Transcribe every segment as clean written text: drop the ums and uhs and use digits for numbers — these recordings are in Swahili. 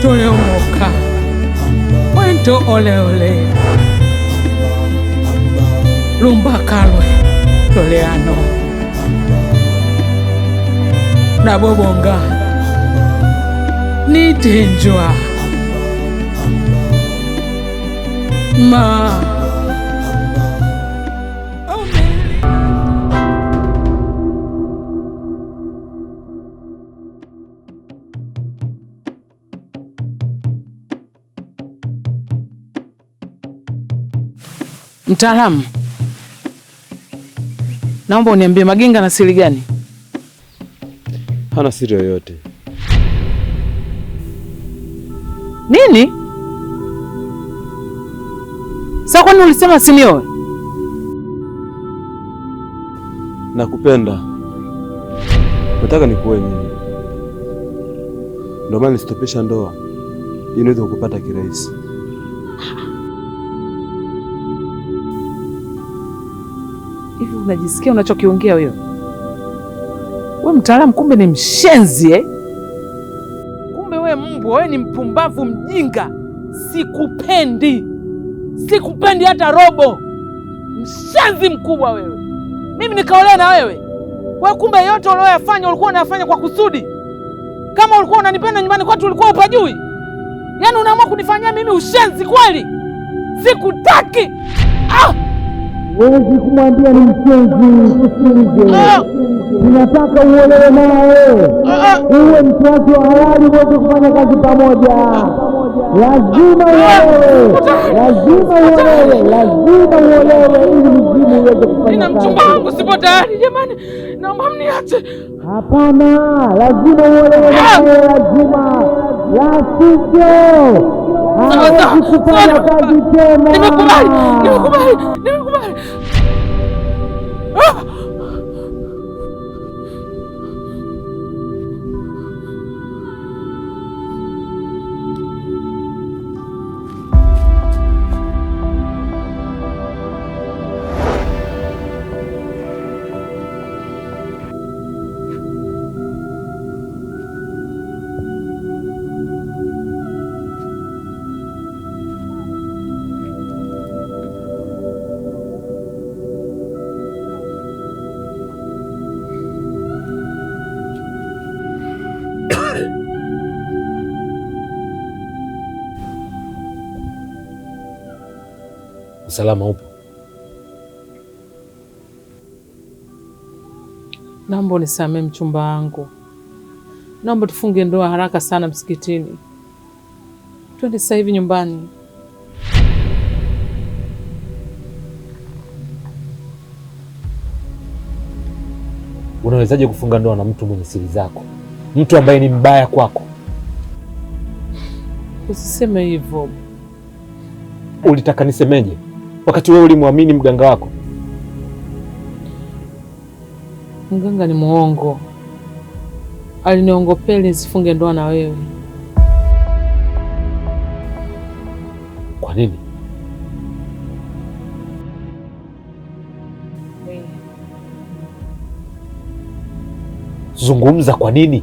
Toleomoka wento oleole lumbakalwe toleano nabobonga nitenjwa ma. Mtaalamu, naomba uniambie Magenga na siri gani? Hana siri yoyote. Nini? Sasa kwani ulisema sinioe? Nakupenda. Nataka nikuoe mimi. Ndio maana nisitopisha ndoa ili niweze kukupata kirahisi. Hivi unajisikia unachokiongea wewe? Wewe mtaalamu, kumbe ni mshenzi eh? Kumbe wewe mbwa, wewe ni mpumbavu mjinga. Sikupendi. Sikupendi hata robo. Mshenzi mkubwa wewe. Mimi nikaolewa na wewe. Wewe kumbe yote uliyoyafanya ulikuwa unayafanya kwa kusudi. Kama ulikuwa unanipenda nyumbani kwetu ulikuwa upajui. Yaani unaamua kunifanyia mimi ushenzi kweli? Sikutaki. Ah! Huwezi kumwambia ni mshenzi, usikilize. Ninataka uolewe naye, uwe mtu wake wa halali, uweze kufanya kazi pamoja. Lazima uolewe, lazima uolewe, lazima uolewe ili mzimu uweze kufanya Nina mchumba kazi. wangu, sipo tayari jamani, naomba mniache. Hapana, lazima uolewe naye, lazima, la sivyo hawezi kufanya kazi tena. Nimekubali, nimekubali, nimekubali. Ah! Usalama upo? Naomba unisamee mchumba wangu, naomba tufunge ndoa haraka sana msikitini, twende sasa hivi nyumbani. Unawezaje kufunga ndoa na mtu mwenye siri zako, mtu ambaye ni mbaya kwako? Usiseme hivyo. Ulitaka nisemeje wakati wewe ulimwamini mganga wako? Mganga ni muongo, aliniongopea ili nisifunge ndoa na wewe. Kwa nini? Zungumza, kwa nini?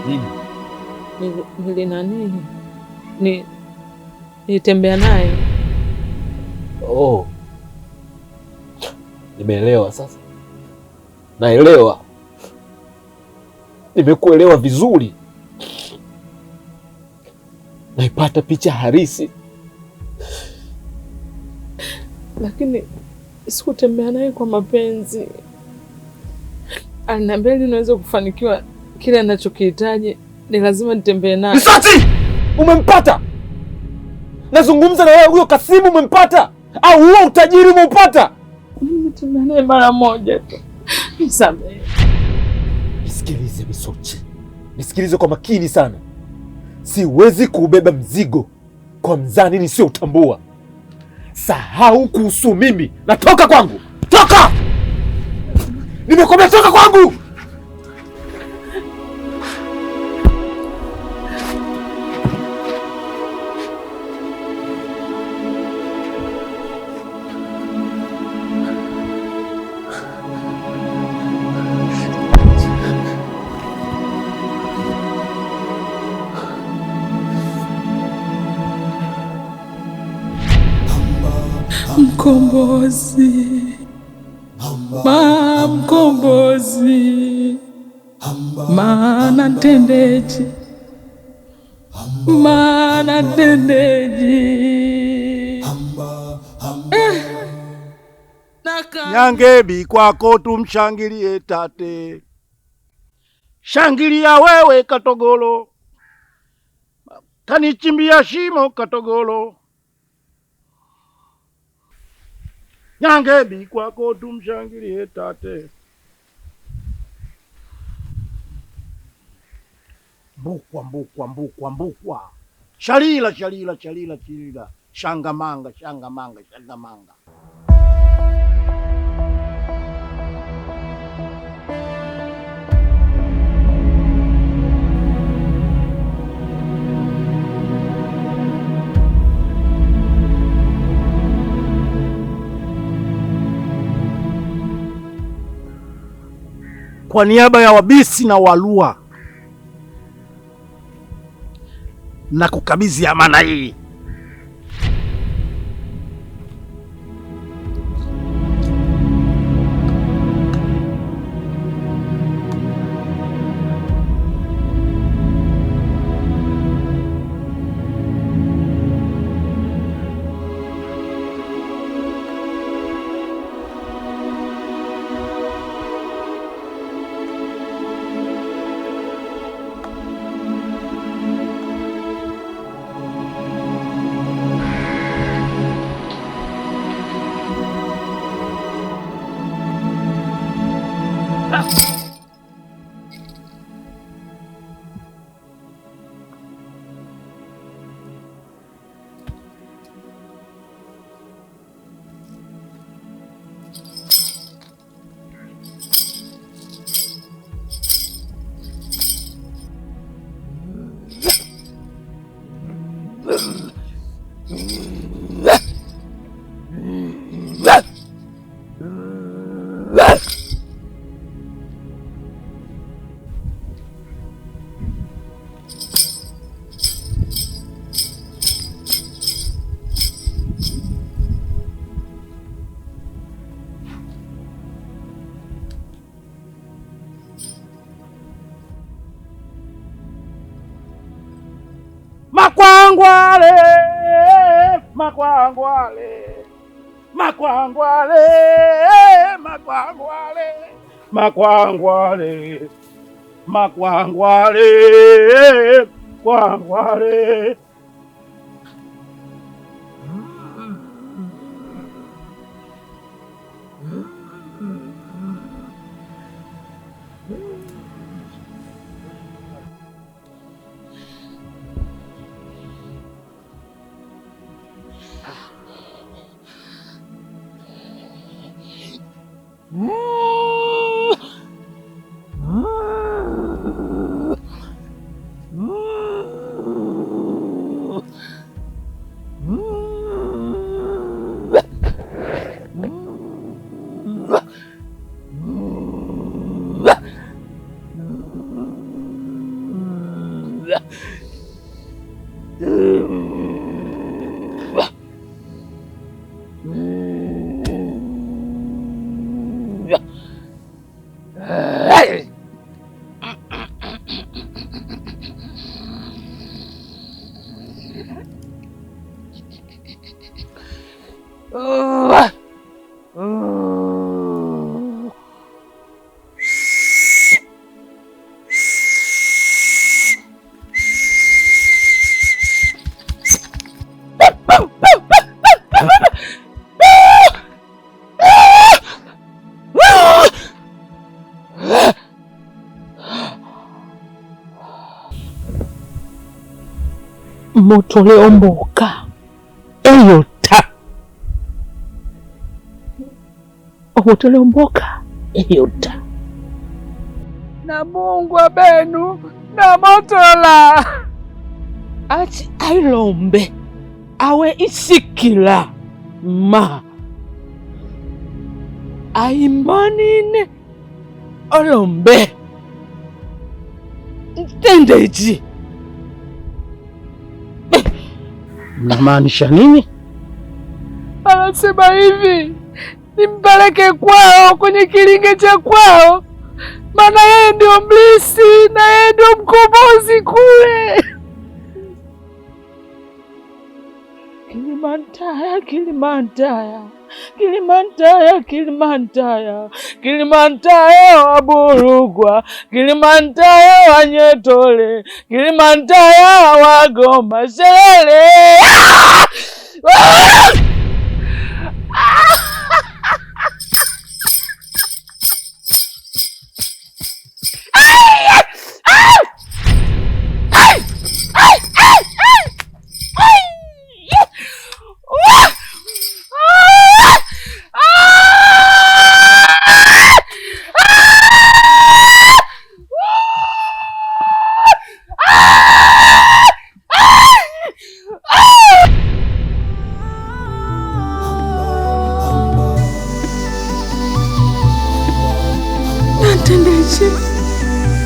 Nini? Nili nani ni nitembea naye. Oh, nimeelewa sasa, naelewa, nimekuelewa vizuri, naipata picha halisi. Lakini sikutembea naye kwa mapenzi. Aliniambia ili niweze kufanikiwa kile ninachokihitaji ni lazima nitembee naye. Msati, umempata? Nazungumza na wewe, huyo Kasimu umempata? Au huo utajiri umeupata? Nimetembea naye mara moja tu, nisamehe. Nisikilize Misochi, nisikilize kwa makini sana. Siwezi kuubeba mzigo kwa mzani nisiyoutambua. Sahau kuhusu mimi, natoka kwangu. Toka! Nimekwambia toka kwangu! Mkombozi, ma mkombozi, maana ntendeje, maana ntendeje. Nyangebi kwako tumshangilie tate, shangilia wewe Katogolo, kanichimbia shimo Katogolo. Nyangebi kwako tumshangilie tate. Mbukwa mbukwa mbukwa mbukwa, shalila shalila shalila shalila, shangamanga shangamanga shangamanga. Kwa niaba ya Wabisi na Walua na kukabidhi amana hii. Makwangwale, makwangwale, makwangwale, makwangwale, makwangwale, makwangwale, kwangwale. Motoleomboka eyota, omotoleomboka eyota na Mungu abenu na motola achi ailombe awe isikila ma aimanine olombe ntendeji. Mnamaanisha nini? Nasema hivi, nimpeleke kwao kwenye kilinge cha kwao, maana yeye ndio mlisi na yeye ndio mkombozi kule. Kilimantaya, Kilimantaya, Kilimantaya, Kilimantaya, Kilimantaya wa Burugwa, Kilimantaya wa Nyetole, Kilimantaya wa Goma Shelele. Ah! Ah!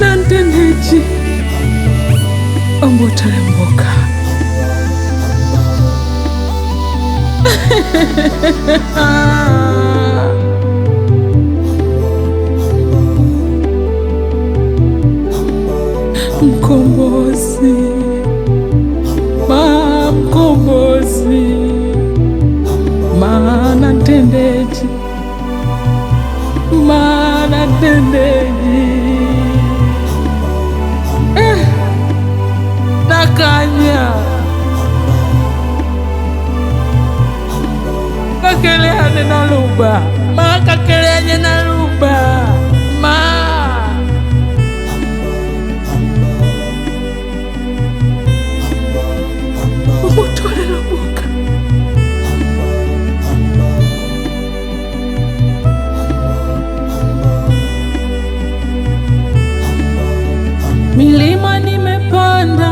Nantendeji Ombotalemboka. Mkombozi, ma mkombozi, maana ntendeji, maana ntendeji. Nakanya kakeleane na luba, ma kakeleane na luba, ma umutole lubuka. Milima nimepanda,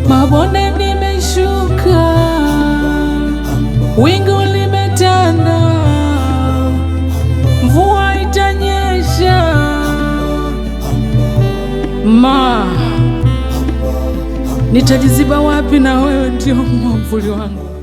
mabonde nimeshuka, wingu limetanda, mvua itanyesha. Ma, nitajiziba wapi na wewe ndio mwamvuli wangu?